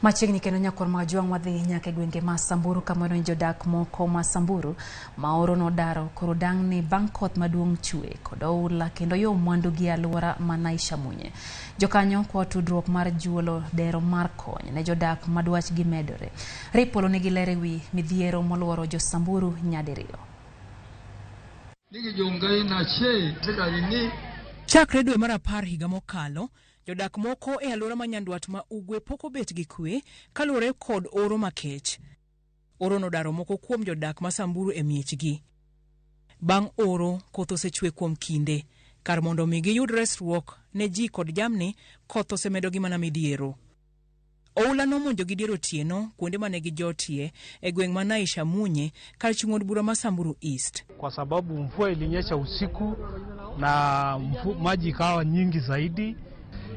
Machiegni kendo nyakwar Majwang' wadhi nyaka e gwenge ma Samburu kama jodak moko ma Samburu ma oro nodaro koro dang'ni bang' koth maduong' chwe kod oula kendo yo mwandu gi alwora ma Naishamunye. Jokanyo kwa tudruok mar juolo dero mar kony ne jodak ma dwachgi medore. Ripolo nigi ler e wi midhiero moluoro jo Samburu nyadiriyo. Chakre dwe mar 10 higa mokalo, jodak moko e alwora ma Nyandwat ma Ugwe pok obet gi kwe kaluwore kod oro makech. Oro nodaro moko kuom jodak ma Samburu e miechgi. Bang' oro, koth osechwe kuom kinde. Kar mondo mi giyud resruok ne ji kod jamni, koth osemedogi mana midhiero. Oula nomonjogi dier otieno kuonde mane gijotie e gweng' ma Naishamunye kar chung' od bura ma Samburu East. Kwa sababu mvua ilinyesha usiku na maji ikawa nyingi zaidi,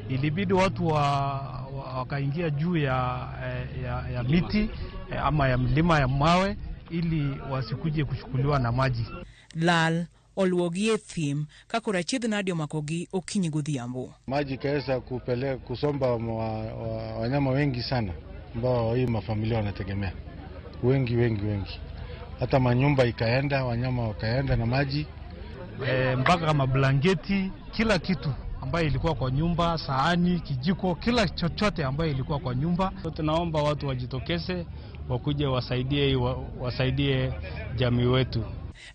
ilibidi watu wakaingia juu ya miti ama ya mlima ya mawe ili wasikuje kuchukuliwa na maji. Lal oluwogi e thim ka koro achiedh nadi omakogi okinyi godhiambo. Maji ikaweza kupeleka kusomba wanyama wengi sana ambao hii mafamilia wanategemea, wengi wengi wengi, hata manyumba ikaenda, wanyama wakaenda na maji. Mpaka mablanketi, kila kitu ambayo ilikuwa kwa nyumba, sahani, kijiko, kila chochote ambayo ilikuwa kwa nyumba. Tunaomba watu wajitokeze, wakuje wasaidie jamii wetu.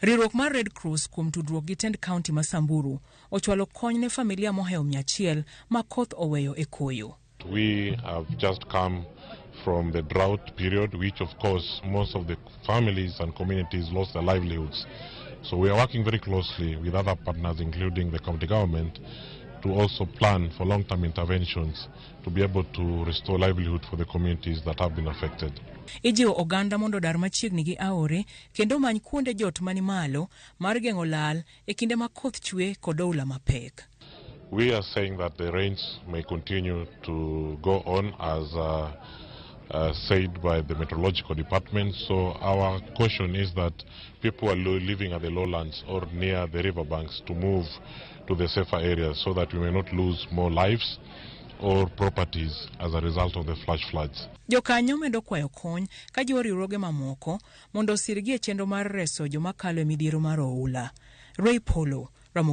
Riwruok mar Red Cross kuom tudruok gi tend county ma Samburu ochwalo kony ne familia mohewo 100 ma koth oweyo e koyo. We have just come from the drought period, which of course most of the families and communities lost their livelihoods. So we are working very closely with other partners, including the county government, to also plan for long-term interventions to be able to restore livelihood for the communities that have been affected. Ijiwo oganda mondo odar machiegni gi aore kendo omany kuonde jot mani malo mar geng'o lal e kinde ma koth chwe kod oula mapek. We are saying that the rains may continue to go on as said by the meteorological department. So our caution is that people are living at the lowlands or near the riverbanks to move to the safer areas so that we may not lose more lives or properties as a result of the flash floods. Jokanyo medo kwayo kony ka jiwo riwruoge mamoko mondo osirgi e chenro mar reso joma kalo e midhiero mar oula. Ray Polo, Ramogi.